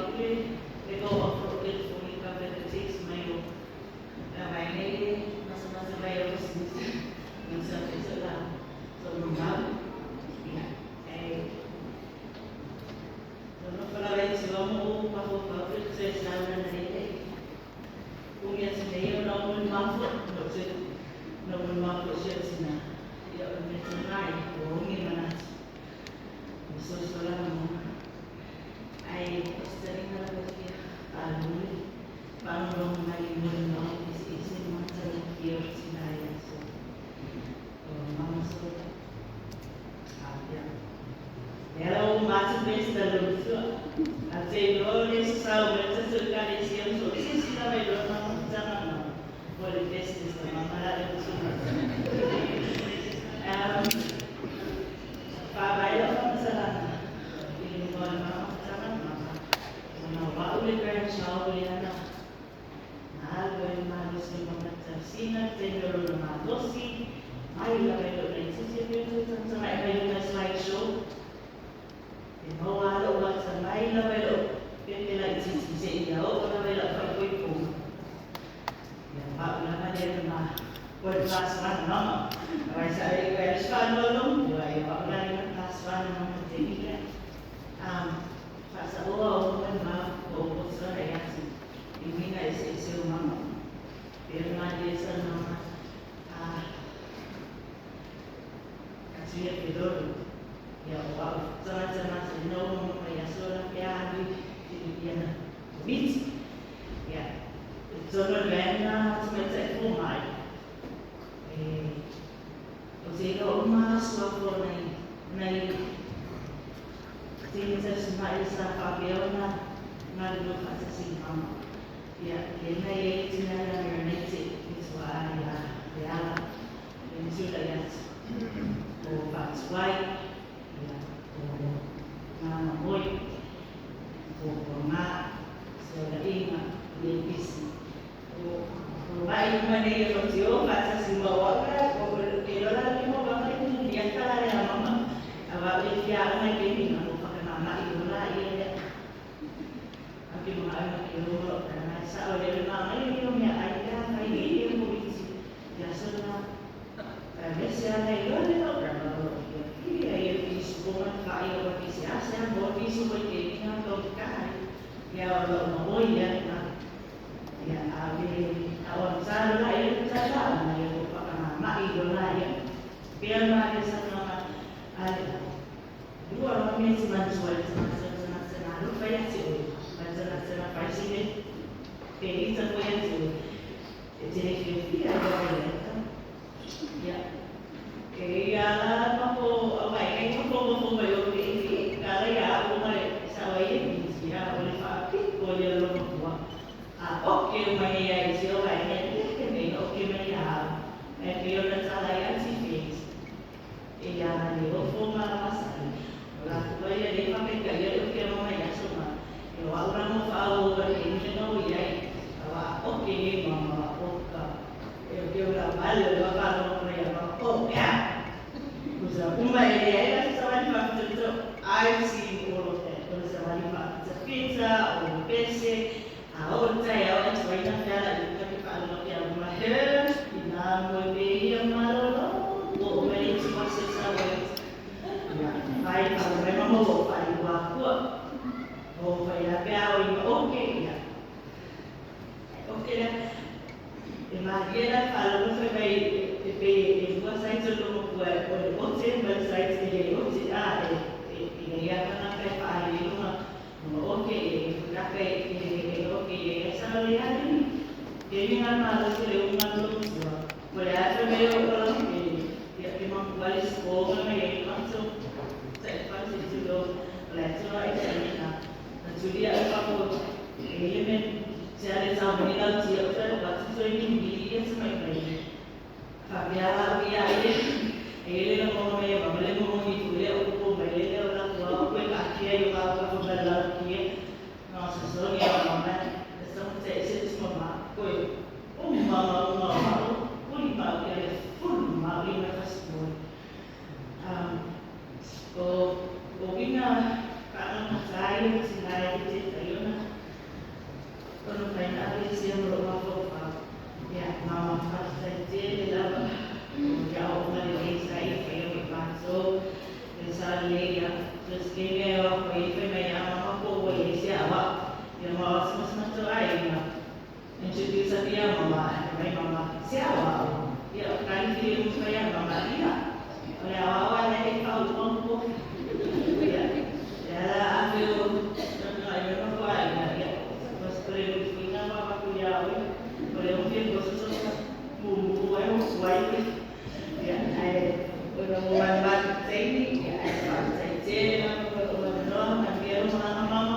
pule e go offer o ke fo i ka pe te mai o a vai nei masa masa vai o se não sei o que lá so no mal ya no fala vai se vamos o pa o pa o se sa na na ne o ya se nei o no mo ma fo no se no mo ma fo se se na ya o me mai o ngi mana so so la mo ai ostari na la ke a lu pa no mai mo no is is mo ta la ki o si na ya so o mama so ah ya era o mato besta lo so a te lo le sa o me te so ka le si so si si la ve lo na ta na no o le besta sta mama la le so pa vai la fa sa la i mo la mama ta na mama na wa o le grandchild le ana na lo e ma lo se mama ta sina te lo lo ma dosi mai la ve lo le si si pe tu ta ta mai ve lo slide show e mo wa lo wa sa mai la ve lo pe pe la si si se ia o la ve la fa ko ko ya pa la ma le ma o class one no vai sa e vai fa no no vai wa la ni class one no te ni fa sa o o ma o o sa ya si i mina e se o mama pero ma de sa mama a a tia que dolo ya o wa sa sa ma se no mo ya so la ke a ni ti ya na mit ya sono venna se mette fu mai e o se lo ma so fo nei nei ti se mai sa fa be ona na lo fa sa si mama ya ke na ye ti na na ne ti ni so a ya ya ni su la ya o fa swai ya o na moi o ma so la inga le pisi o o vai uma nei o tio fa sa si ma wa ka o ke lo la ni mo ba ni ya ka la ya mama a va le fia una ke ni na mo fa ka mama i lo la i le a ke mo ai ma ke lo na sa o le mama i lo mi ai ka ka i mo bi ya so na a veces a le lo le lo ka no i ai e fi su ko ma ka i o fi si a se mo fi su ko ke ni na to ka ya o lo mo ya na ya a ve a o sa la i sa la na yo pa ka ma i lo la ya pero ma le sa no ma a dua no me si man su le sa sa sa sa na lo fa ya si o ma sa na sa na fa si ne pe i sa ko ya si o e te ne fi fi a lo ya ya ke ya la ma ko mai kai ko ko ko ko yo ke fi ka la ya o mai sa wa ye ni si ya o le fa pi ko le lo ko a o ke mai ya si o mai ne ke ne o ke mai ya e ke yo na sa la ya si fi e ya le o fo ma ma sa o la ko ya le fa ke ka ya o ke ma ya so ma e wa ura mo fa o e ni no ya wa o ke ma ma o ka e o ke ura ma le lo fa lo ma ya ma o ya Usa uma e ya sa wa ni fa so I've seen all of that. O sa wa ni fa pizza o pese a o ta ya o e na fa la ka ke fa lo ke ma he na mo be ya ma lo lo o me ni ti ma se sa wa ya vai pa me ma mo fa i wa ku o fa ya pe a o i o ke ya o ke la e ma ye la fa lo fe vai e pe e dua sai lo mo ku o le o te ma sai te le o te a e e ya ka na fe fa i lo ma o ke e ka pe e o ke e sa lo ya ni ke ni nga ma lo se le un ma lo ko le a fe me o lo e ya ke ma ku ale o ma ye ma so sa fa se se lo la so e sa ni na na julia e fa ko e le me se ale sa mo ni la ti o sa ba so ni ni ya se mai mai fa ya ya e e le lo mo me ma le mo ni tu le o ko me le o la ko o ko ka ki yo ka ka ko ba la ki no se so ni ma ma sa mo te se se ma ko o ma ma ma ma o ni ma ke le full ma ni ma fa so o o ina ka Faamamatai tina e te taiona. Ono faina ave sia mo lo mafau. Ia, mama faafetai tele lava. O ia o ma le lei sa i whai o i mātou. Ia sa lei ia. First game e o ko i whai mai a mama ko o i sia awa. Ia ma o sima sima to ai ia. Introduce a ia mama. Mai mama. Sia awa. Ia o kai fi o whai a mama ia. O le awa awa le e kau pompo. Ia. Ia la a feo. No ai me no ai ia. Ia. Mas pre o fina mama ku ia o. O le o fi ko so so. Mu mu ai o suai. Ia ai o no mo man man teini. Ia ai fa tai te na ko o no na fia o na mama.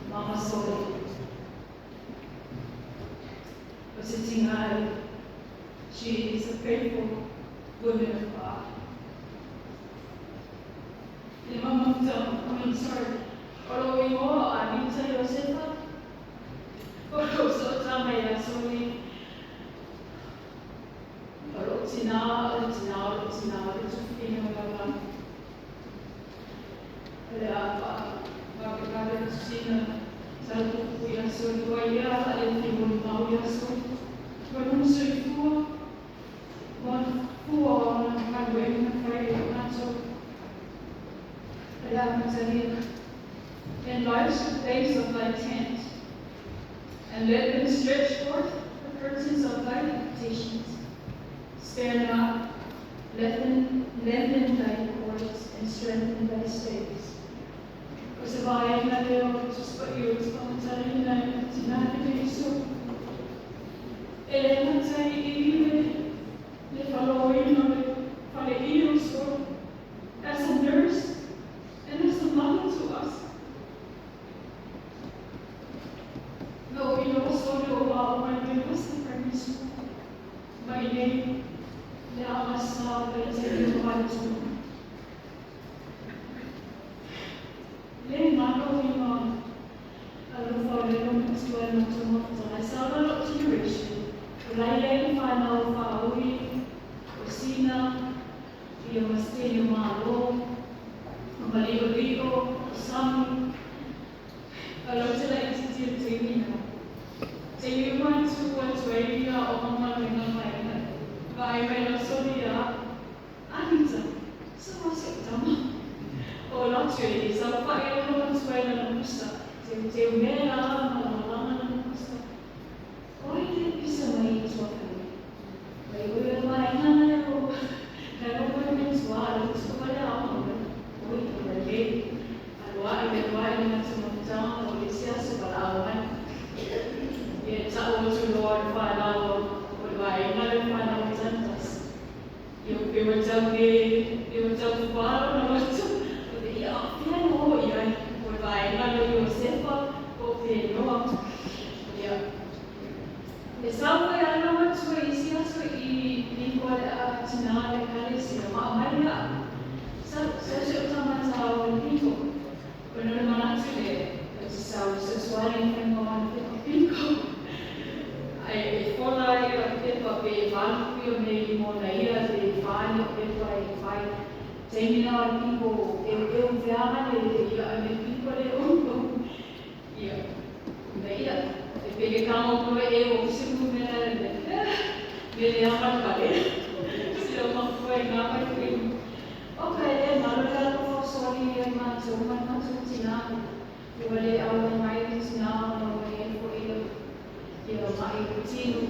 Mama Soli was sitting high. She is a faithful woman of God. Le mama I mean, sorry. Oro ingoa Anita Josefa. O so tama ia Soli. O tina, o tina, o tina, o tufina o lava. Le a pa, pa ke ka le tusina. Sa tupu ia Soli wa ia, le fi mo mau ia Soli. Wa no soifua. Wa fua o na galuega na fai e matou. Le a matalia. Enlarge the place of thy tent, and let them stretch forth the curtains of thy habitations. Spare not, let them lengthen thy cords and strengthen thy stakes. O se vaega lea o le tusipaia o le faamatalaina e le tina le Iesu. E le matai i le le faloina o le faleia o so as a nurse and as a mother to us. No, we also know about my goodness primary school. My name, le amasa le te o Le malo i ma alofa o le lo matua e matua mafutaga. Sa o lo generation. O lai lai le whanau whaoi, o sina, ia masteni o malo, o malio lio, o sami. Alo te lai te tia teimi na. Te i mai tu atu e ia o mama le ngā mai. Vai mai lo sori ia. Anita, sa wa se tama. O la tu e sa pa e o lo tu e na musa. Te te mea ma la lama na musa. O i le pisa mai i tua kai. Vai o le mai ngana e o. Na lo mai me tua lo tu pa le au ma. O i te le. Aloa i le wai le ngā tu mafutanga o le siasa pa la au mai. Ia ta o tu loa le whanau o le vai ngā le whanau o tantas. Ia pe wa tau ke, ia wa tau wharo na watu. O te ia a whia no ia ai. O le vai ngā le Iosefa o te noa. Ia. E sau e ana matua i si aso i ni koa le a tina le kalesia ma mai ia. Sa sa se o tamata o le piko. O no le manatu le o te sau sa suari i whenua mana pepa piko. Ai e fola ia pepa pe valu o nei mo na ia te whai o pepa e whai. Te mina o le piko e e o veanga le ia a me piko le o. Ia. Me ia. E peke kamo koe e o simu mea le. Me le ama le pale. Si o ma koe ngā mai koe. O kai le malo le alo soli e mātou mai mātou tina. Ua le au mai le tina o le fo ia ia mai o tino.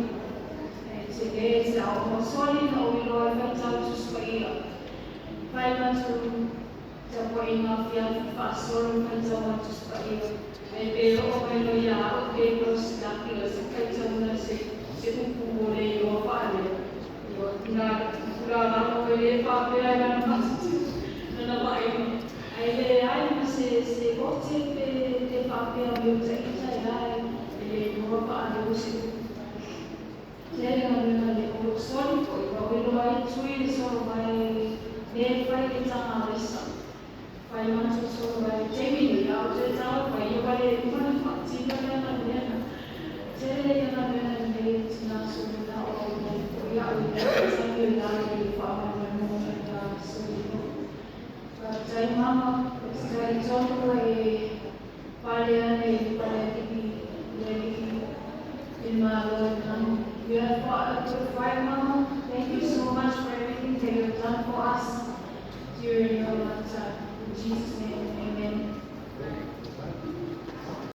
E te le te au mo soli na o iloa e whaitau tuspa ia. Whai mātou te po i ngā whia whaasoro whaitau mai tuspa ia. E pe o mai lo ia o pe lo sinaki lo se kaitau na se se upu o le i o whaale. Ia ngā kura raro e le whapea i nana matutu. Nana mai. Ai le ai ma se se ote pe te whapea me o te ita e ai e le iwa whaale o se upu. Te le ngā luna le o soli ko i wau i loa i tui le solo mai le whai le tanga resa. Whai mātou solo mai te mi during your lifetime. In Jesus' name, amen.